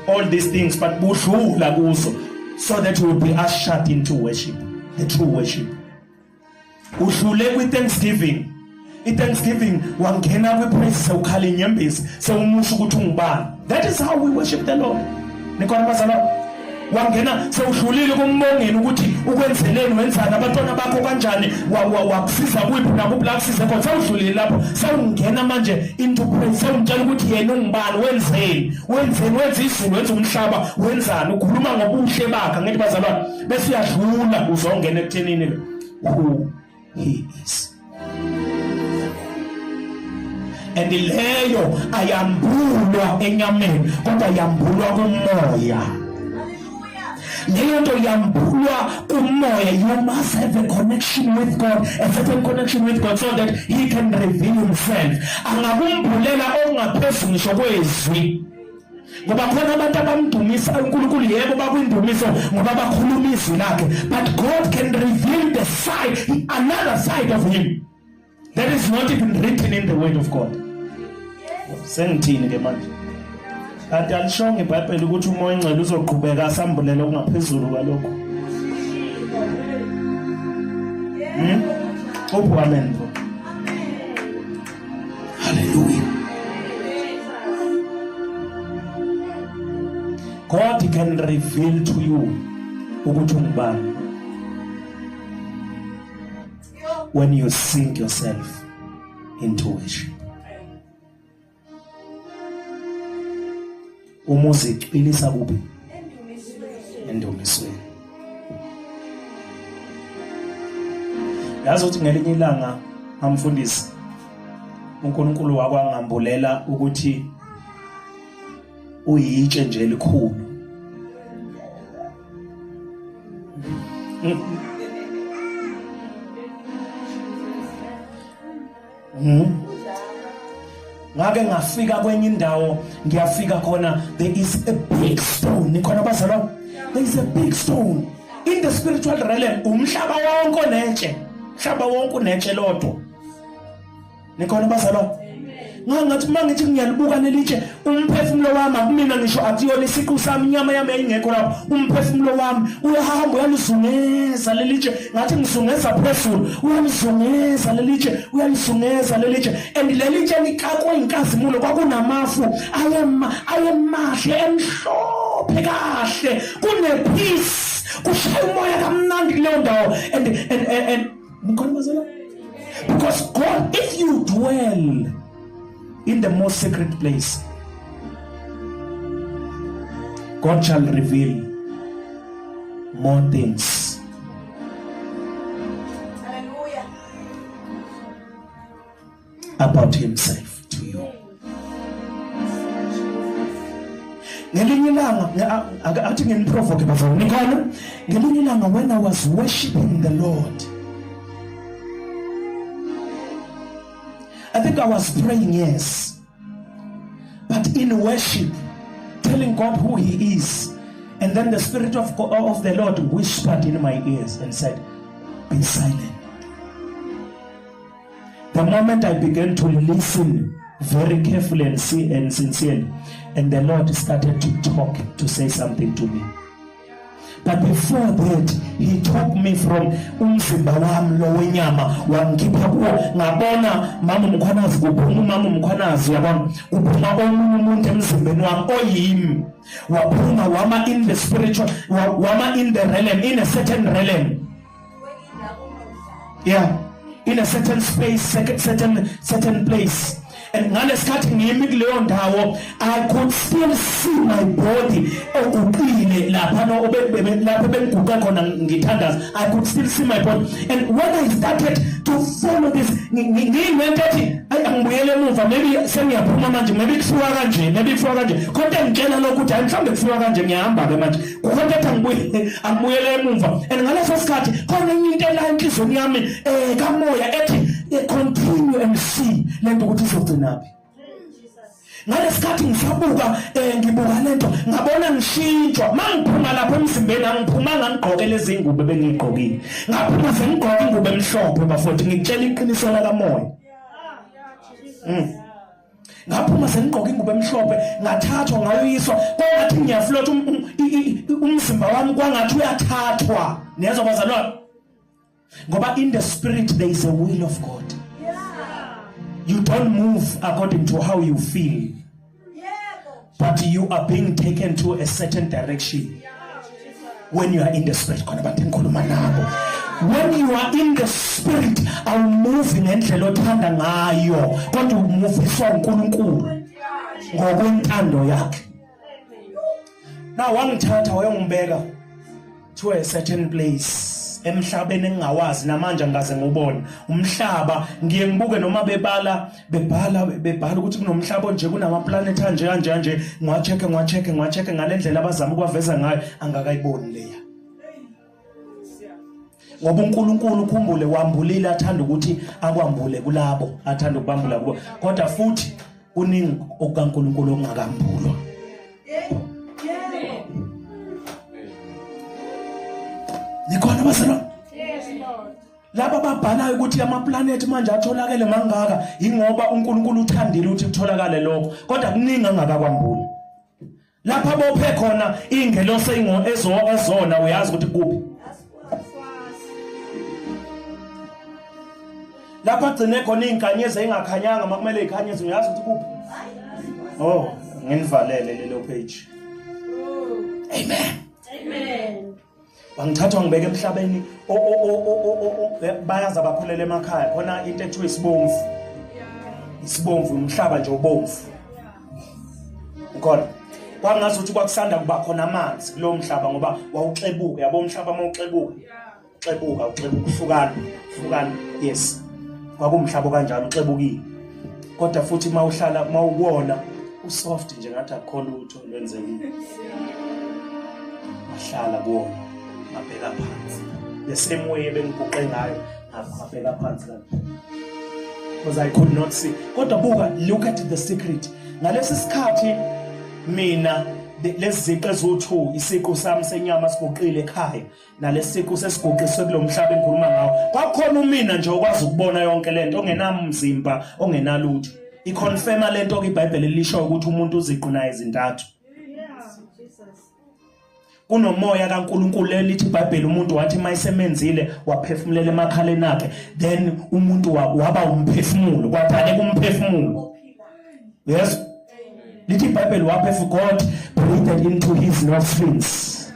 all these things, but budlula kuzo so that you will be ushered into worship, the true worship. Udlule kwi-thanksgiving, i-thanksgiving wangena kwi-praise, sewukhala inyembezi, sewumusho ukuthi ungubani. That is how we worship the Lord. Nikhona bazalwane? Wangena sewudlulile kumbongeni ukuthi ukwenzeleni, wenzani, abantwana bakho kanjani, wakusiza kuyiphi nakuphi la kusize khona. Sewudlulile lapho, sewungena manje into praise, sewumtshela ukuthi yena ungubani, wenzeni, wenzeni, wenza izulu, wenza umhlaba, wenzani, ukhuluma ngobuhle bakhe. Ngithi bazalwane, bese uyadlula uzongena ekuthenini who he is. And leyo ayambulwa enyameni, kodwa yambulwa kumoya. Leyo nto yambulwa kumoya. You must have a connection with God, a certain connection with God, so that he can reveal himself. Angakumbulela okungaphezu ngisho kwezwi, ngoba khona abantu abamdumisa uNkulunkulu, yebo, bakwindumiso ngoba bakhuluma izwi lakhe, but God can reveal the side, another side of him that is not even written in the word of God. Sengithini ke manje? Kanti alishongo iBhayibheli ukuthi uMoya oNgcwele uzoqhubeka asambulele okungaphezulu kwalokho? Uphi amen bro? Hallelujah. God can reveal to you ukuthi ungubani when you sink yourself into worship. Uma uzicwilisa kuphi? Endumisweni. Yazi ukuthi ngelinye ilanga, ngamfundisi, uNkulunkulu wakwangambulela ukuthi uyitshe nje elikhulu. Ngake ngafika kwenye indawo, ngiyafika khona, there is a big stone. Nikhona bazalwane? There is a big stone in the spiritual realm. Umhlaba wonke onetshe, umhlaba wonke unetshe lodwa. Nikhona bazalwane? Ngangathi uma ngithi ngiyalibuka lelitshe, umphefumulo wami akumina ngisho, akuyona isiqu sami, inyama yami yayingekho lapho, umphefumulo wami uyahamba uyalizungeza lelitshe. Ngathi ngizungeza phezulu, uyalizungeza lelitshe, uyalizungeza lelitshe. And lelitshe likakwe inkazimulo. Kwakunamafu ayema ayemahle, emhlophe kahle, kune-peace, kushaya umoya kamnandi kuleyo ndawo. And nikhona bazalwane? Because God, if you dwell in the most sacred place, God shall reveal more things. Hallelujah. About himself to you. Ngelinye ilanga, athi nginiprovoke bazalwane, nikhona? Ngelinye ilanga when I was worshiping the Lord, I think I was praying, yes, but in worship, telling God who he is, and then the Spirit of God, of the Lord whispered in my ears and said, "Be silent." The moment I began to listen very carefully and see and sincerely, and the Lord started to talk, to say something to me. But before that, he took me from umzimba wami lo wenyama, wangikhipha kuwo. Ngabona mama uMkhwanazi, kuphuma umama uMkhwanazi, uyabona, kuphuma omunye umuntu emzimbeni wami oyimi, waphuma wama in the spiritual, wama in the realm, in a certain realm, yeah, in a certain space, certain place. And ngalesikhathi ngimi kuleyo ndawo, I could still see my body oguqile lapha, no lapho bengiguqe khona ngithandaza. I could still see my body. And when I started to follow this, ngiyinento ethi ayi, angibuyele emuva, maybe sengiyaphuma manje, maybe kufiwa kanje, maybe kufiwa kanje. Khonto engitshela lokhu ukuthi hayi, mhlawumbe kufiwa kanje, ngiyahamba ke manje. Kukhonto ethi angibuye, angibuyele emuva. And ngaleso sikhathi khona enye into ela enhliziyweni yami kamoya ethi, "Continue and see lento ukuthi izogcinaphi." Ngalesikhathi ngisabuka, ngibuka lento, ngabona ngishintshwa. Mangiphuma lapha emzimbeni, angiphumanga ngigqoke lezi ngubo ebengigqokile, ngaphuma sengigqoke ingubo emhlophe. Bafowethu, ngikutshela iqiniso lakamoya. Ngaphuma sengigqoka ingubo emhlophe, ngathathwa ngayoyiswa kwangathi ngiyaflota, umzimba wami kwangathi uyathathwa. Niyezwa bazalwane? Ngoba in the spirit there is a will of God. You don't move according to how you feel, but you are being taken to a certain direction when you are in the spirit. Khona abantu engikhuluma nabo, when you are in the spirit, awumuvi ngendlela othanda ngayo, kodwa umuviswa uNkulunkulu ngokwentando yakhe. Now wangithatha wayongibeka to a certain place emhlabeni engingawazi namanje, angikaze ngiwubone umhlaba. Ngiye ngibuke noma bebala bebhala bebhala ukuthi kunomhlaba nje, kunama-planet anje kanje kanje, ngiwa-check ngiwa-check ngiwa-check ngalendlela abazama ukuwaveza ngayo, angakayiboni leya, ngoba uNkulunkulu, ukhumbule, wambulile athanda ukuthi akwambule kulabo athanda ukubambula kubo, kodwa futhi kuningi okukaNkulunkulu okungakambulwa. Nikhona bazalwane? Laba babhalayo ukuthi amaplanethi manje atholakele mangaka, ingoba uNkulunkulu uthandile ukuthi kutholakale lokho, kodwa kuningi angakakwambuli. Lapha bophe khona ingelosi ingo ezo ezona, uyazi ukuthi kuphi lapha agcine khona izinkanyezi engakhanyanga makumele ikhanyeze, uyazi ukuthi kuphi. Oh, nginivalele lelo page. Amen, amen. Wangithatha wangibeka emhlabeni. Bayazi abakhulele emakhaya, khona into ethiwa isibomvu, isibomvu, umhlaba nje obomvu khona. Kwangazi ukuthi kwakusanda kuba khona amanzi kulowo mhlaba, ngoba wawuxebuka, yabo, umhlaba uma uxebuka, uxebuka, uxebuka, uhlukana uhlukana. Yes, kwakuwumhlaba kanjalo, uxebukile, kodwa futhi uma uhlala, uma ukuwona, usoft nje, ngathi akukho lutho lwenzekile. Ngahlala kuwona, ngabheka phansi the same way ebengiguqe ngayo, ngabheka phansi kanje because I could not see. Kodwa buka, look at the secret. Ngalesi sikhathi mina lezi ziqu eziwu-2, isiqu sami senyama siguqile ekhaya nalesiqu sesiguqiswe kulomhlaba engikhuluma ngawo, kwakhona umina nje okwazi ukubona yonke lento, ongenamzimba, ongenalutho. Iconfirma lento ke iBhayibheli lisho ukuthi umuntu uziqu naye izintathu. Kunomoya kaNkuluNkulu, lelithi iBhayibheli umuntu wathi mayisemenzile waphefumulela emakhaleni akhe, then umuntu waba umphefumulo, kwadaleka umphefumulo. Yes, lithi iBhayibheli waphefu, God breathed into his nostrils.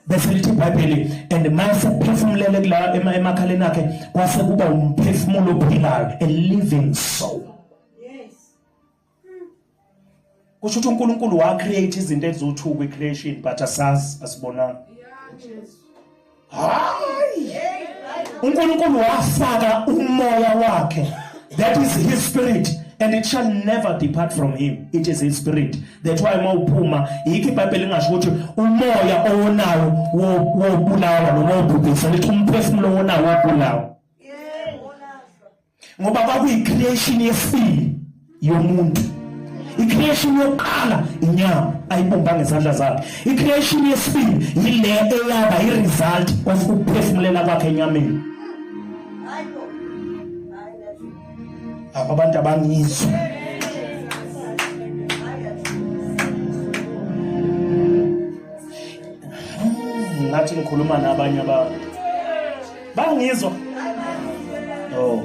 Bese lithi iBhayibheli, and mayesephefumulele kula emakhaleni akhe, kwase kuba umphefumulo ophilayo, a living soul. Kusho ukuthi uNkulunkulu wa create izinto eziwu2 kwi creation, but asazi, asibonanga. Hayi, uNkulunkulu wafaka umoya wakhe, that is his spirit, and it shall never depart from him. It is his spirit. That's why mawuphuma, yikho iBhayibheli lingasho ukuthi umoya owonayo wobulawa noma wobhubhisa, lithi umphefumulo owonayo wobulawa, ngoba kwakuyi-creation yesibili yomuntu. I-creation yokuqala inyama ayibumba ngezandla zakhe, i-creation yesibili yile eyaba i-result of ukuphefumulela kwakhe enyameni. Abantu abangizwa. Ngathi ngikhuluma nabanye abantu, bangizwa. Oh,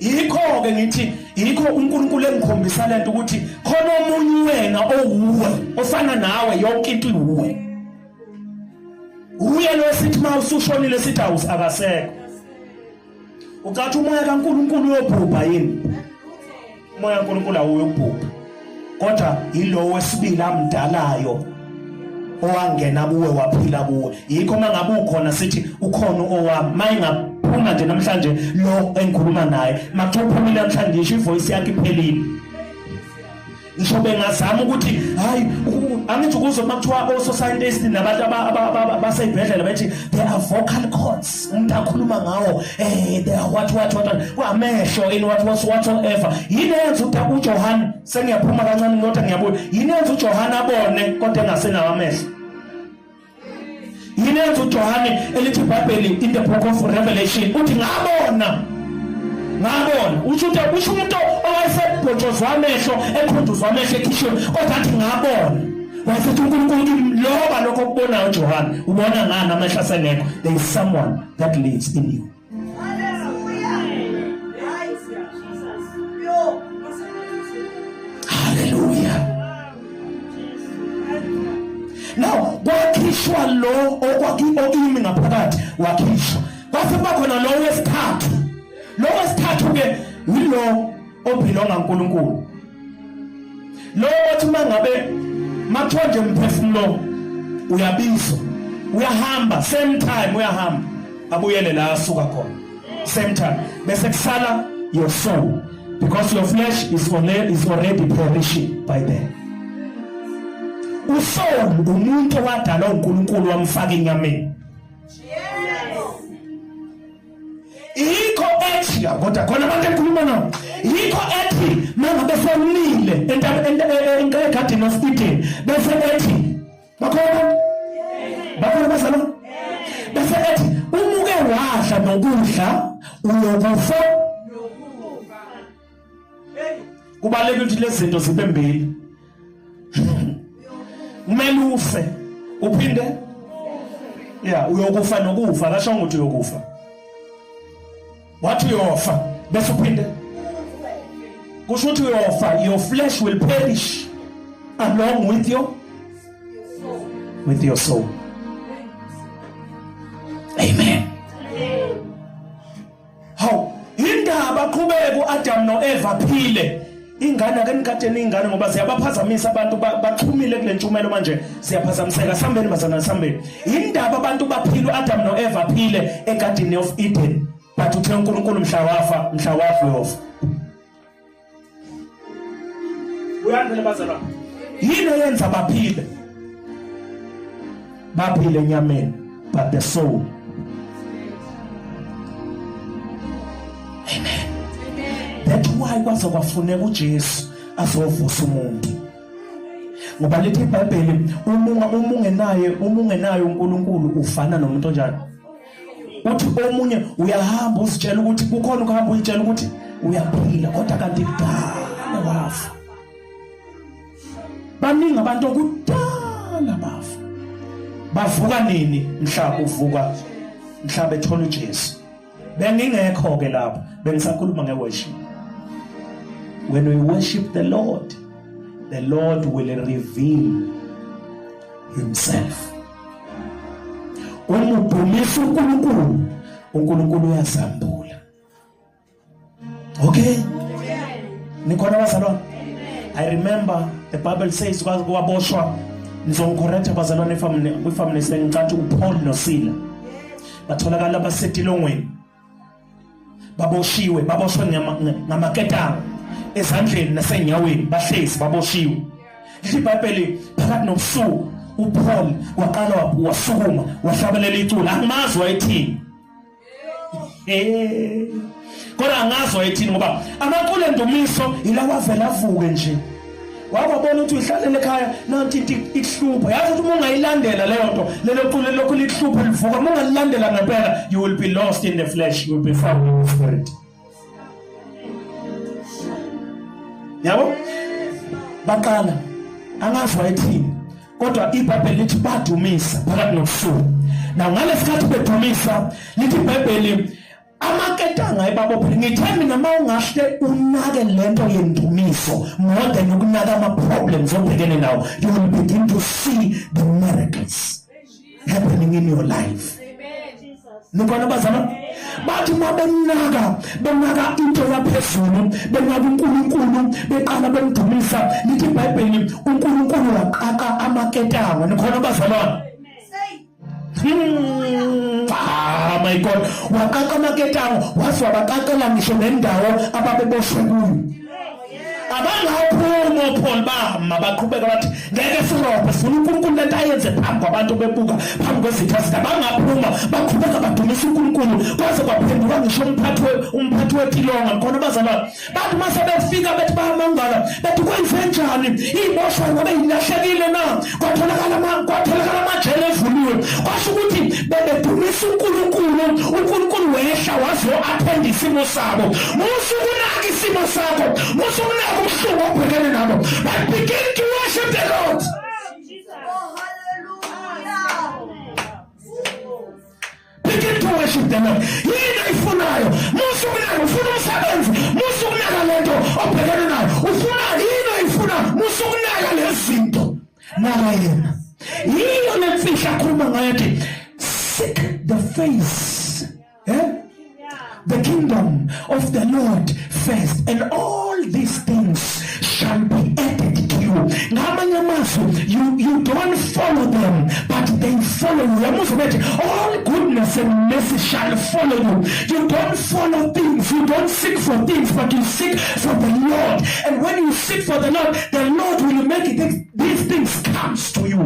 yikho ke ngithi, yikho uNkulunkulu engikhombisa lento ukuthi khona omunye wena owuwe, ofana nawe, yonke into iwuwe. Uye lo sithi uma usushonile sithi awus akasekho. Ucathi umoya kaNkulunkulu uyobhubha yini? Umoya kaNkulunkulu awuyobhubha, kodwa yilowo wesibili amdalayo owangena kuwe, waphila kuwe. Yikho uma ngabe ukhona sithi ukhona owami. Mayingaphuma nje namhlanje lo engikhuluma naye, makuthiwa uphumile namhlanje, ngisho ivoice yakhe iphelile. Ngisho bengazama ukuthi hayi, angithi ukuze makuthiwa ososcientist nabantu baseyibhedlela bethi there are vocal cords umuntu akhuluma ngawo, there are what what what, kwamehlo in what what whatsoever. Yini eyenza ukuthi uJohn, sengiyaphuma kancane kodwa ngiyabuya, yini eyenza uJohn abone kodwa engasenawo amehlo? Yini eyenza uJohane, elithi iBhayibheli in the book of Revelation, uthi ngabona Ngabona. Usho ukuthi usho umuntu owayesebhotshozwa amehlo, ekhunduzwa amehlo ekhishwe, kodwa athi ngabona. Wayesethi uNkulunkulu kimi loba lokho okubonayo Johane, ubona ngani amehlo asengekho. There is someone that lives in you. Hallelujah. Now kwakhishwa lo okwaki okimi ngaphakathi wakhishwa. Kwase kuba khona lo wesithathu. Lo wesithathu ke yilo obhilonga uNkulunkulu. Lo othi mangabe makuthiwa nje mphefumulo uyabizwa uyahamba same time uyahamba abuyele la asuka khona same time bese kusala your soul because your flesh is already, is already perishing by then usoul umuntu owadalwa uNkulunkulu wamfaka enyameni yikho ethi kodwa khona abantu engikhuluma nabo yikho ethi mangabe sonile egadini of Eden bese ethi bakhona abantu bakhona bazalwane bese ethi umuke wadla nokudla uyokufa kubaleka ukuthi lezi zinto zibe mbili kumele ufe uphinde ya uyokufa nokufa akasho ukuthi uyokufa wathi uyofa bese uphinde kusho ukuthi uyofa your flesh will perish along with your with your soul amen Hawu, indaba qhubeka uAdam noEva phile. Ingane ake nikateni ingane ngoba ziyabaphazamisa abantu baxhumile kule ntshumelo manje siyaphazamiseka sambeni bazalwane sambeni. Indaba abantu baphile uAdam noEva phile eGarden of Eden but uthe uNkulunkulu mhla wafa mhla wafa uyofa. Uyangena bazalwane. Yini eyenza baphile? Baphile enyameni but the soul. Amen. That's why kwaze kwafuneka uJesu azovusa umuntu. Ngoba lithi iBhayibheli uma ungenaye uma ungenaye uNkulunkulu ufana nomuntu onjani? uthi omunye uyahamba uzitshela ukuthi kukhona ukuhamba uyitshela ukuthi uyaphila kodwa kanti kudala wafa baningi abantu okudala bafa bavuka nini mhla uvuka mhla bethola uJesu bengingekho ke lapho bengisakhuluma ngeworship when we worship the Lord the Lord will reveal himself Uma udumisa uNkulunkulu, uNkulunkulu uyazambula. Okay? Nikhona bazalwane? I remember the Bible says kwaboshwa nizongicorrecta bazalwane if I'm mistaken uPaul noSila. Batholakala basetilongweni. Baboshiwe, baboshwe ngamaketanga ezandleni nasenyaweni bahlezi baboshiwe. Lithi iBhayibheli phakathi nobusuku uPaul waqala wasukuma wahlabelela iculo angimazi wayethini. Eh. Kodwa angazi wayethini ngoba amaculo endumiso yilawa avela avuke nje. Wababona ukuthi uyihlalele ekhaya nanti into ikuhlupha. Yazi ukuthi uma ungayilandela leyo nto lelo culo lokhu likuhlupha livuka uma ungalilandela ngempela you will be lost in the flesh you will be found in the spirit. Yabo? Baqala angazi wayethini kodwa iBhayibheli lithi badumisa phakathi nobusuku. Now ngalesikhathi bedumisa lithi iBhayibheli amaketanga ebabophile ngithe mina uma ungahle unake lento yendumiso more than ukunaka ama-problems obhekene nawo you will begin to see the miracles happening in your life nikhona bazalwane bathi uma benaka benaka into yaphezulu benaka uNkulunkulu beqala bemdumisa lithi iBhayibheli uNkulunkulu waqaqa amaketango nikhona bazalwane Ah my God waqaqa amaketango waze wabaqaqela ngisho nendawo ababeboshwe kuyo abangaphuma oPaul bama Bama baqhubeka bathi ngeke sirobhe, sifuna uNkulunkulu lento ayenze phambi kwabantu bebuka, phambi kwezitha zitha. Bangaphuma baqhubeka badumisa uNkulunkulu kwaze kwaphenduka ngisho umphathi wetilonga khona bazalwane. Bathi uma sebefika bethi bayamangala, bethi kwenze njani, iy'boshwa ngabe yilahlekile na? Kwatholakala amajele evuliwe. Kwasho ukuthi bebedumisa uNkulunkulu, uNkulunkulu wehla wazo-athenda isimo sabo. Musa ukunaka isimo sakho, musa ukunaka ubuhlungu obhekene nabo, but begin to worship the Lord. Oh, hallelujah. Begin to worship the Lord. Yini ayifunayo? Musa ukunaka, ufuna umsebenzi, musa ukunaka lento obhekene nayo. Ufuna yini ayifuna? Musa ukunaka lezi zinto. Naka yena. Yiyo le mfihlo akhuluma ngayo ethi seek the face. Eh? The kingdom of the Lord first, and all these things shall be added to you. Ngamanye amazwi, you don't follow them, but they follow you. Yamuzwa bethi all goodness and mercy shall follow you. You don't follow things, you don't seek for things, but you seek for the Lord. And when you seek for the Lord, the Lord will make it, these things comes to you.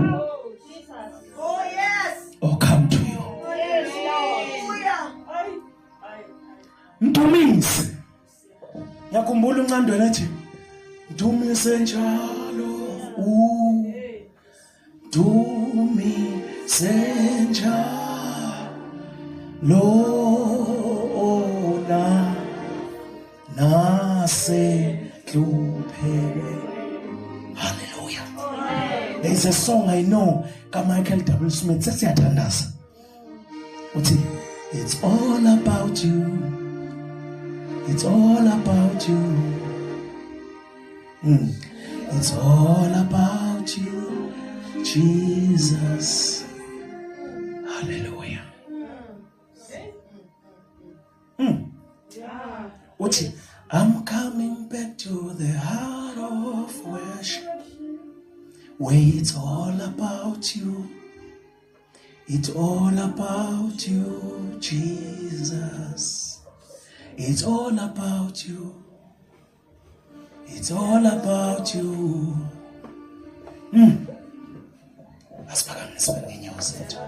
Oh, yes. Or come to you. Hallelujah. Mdumise. Ngiyakhumbula uNcandweni ethi mdumise njalo, u dumise njalo na nase hlupheke. Hallelujah. There is a song I know ka Michael W Smith, sesiyathandaza, uthi it's all about you, it's all about you. It's all about you, Jesus. Hallelujah. Uthi I'm coming back to the heart of worship where it's all about you. It's all about you, Jesus. It's all about you. It's all about you. Asiphakamise ngenyawo zethu.